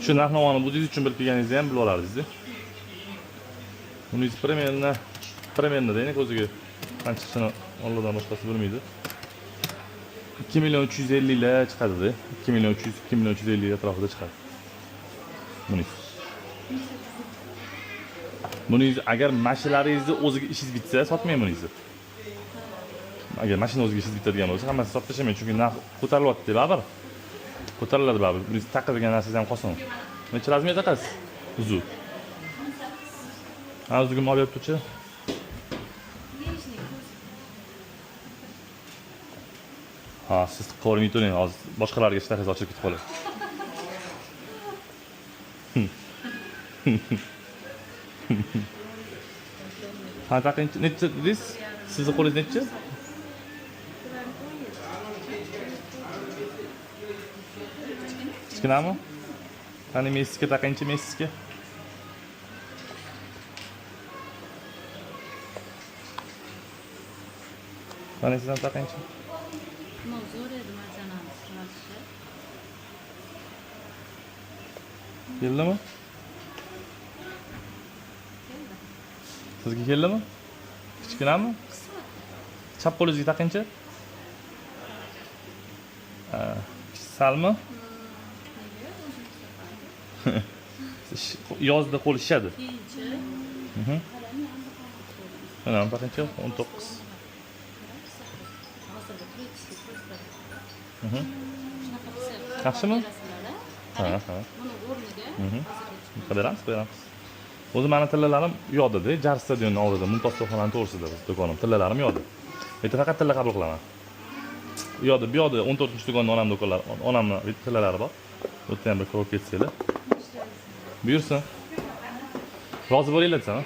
Shu narx-navoni o'zingiz uchun bilib kelganingizni ham bilib olardingiz. Buningiz примерно примерно deylik o'ziga qancha chiqishini Allohdan boshqasi bilmaydi. 2 million 350 lar chiqadi-da. 2 million 300, 2 million 350 atrofida chiqadi. Buningiz. Buningiz agar mashinalaringizni o'ziga ishingiz bitsa, sotmang buningizni. Agar mashina o'ziga ishingiz bitadigan bo'lsa, hammasini sotib tashlamang, chunki narx ko'tarilyapti baribir. Ko'tariladi baribir. Buningiz taqadigan narsangiz ham qolsin. Necha razmer taqasiz? Uzuk. Ha, uzugimni olib berib turchi. Нижний ko'z. Ha, siz ko'rmay turing, hozir boshqalarga ishlaringiz ochilib ketib qoladi. Ha, taqinchi necha dedingiz? Sizni qo'lingiz necha? Kichkinami? Qani Messiga taqinchi, Messiga. Qani siz ham taqinchi. No, zo'r edi marjanani surashi. Keldimi? Keldi. Sizga keldimi? Kichkinami? Chap qo'lingizga taqinchi. Ha, salmi? Nega o'zim taqadi? Yozda qo'l shishadi. Keyinchi. Mana taqinchi 19. Hozirda turkishlik ko'zlar. Shunaqa qilsa Yaxshimi? berasizlar-a? Ha, Qarang, ha. buni o'rniga hozirga Qilib beramiz, qo'yamiz. O'zi mani tillalarim u yoqda-da, Jar stadionining oldida, Mumtoz stolxonani to'g'risida biz do'konim. Tillalarim yoqda. Bu yerda faqat tilla qabul qilaman. U yoqda, bu yoqda 14-do'konda onam do'konlari, onamni tillalari bor. U yerda ham bir ko'rib ketsanglar. Buyursin. Rozi bo'linglar desam.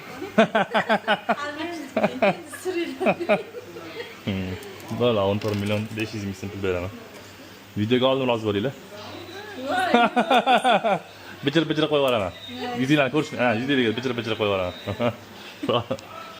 Bo'ldi, 14 million 500 ming so'm pul beraman. Videoga oldim, rozi bo'linglar. Bijir bijir qo'yib yuboraman. Yuzinglarni ko'rish, ha, yuzinglarga bijir bijir qo'yib yuboraman.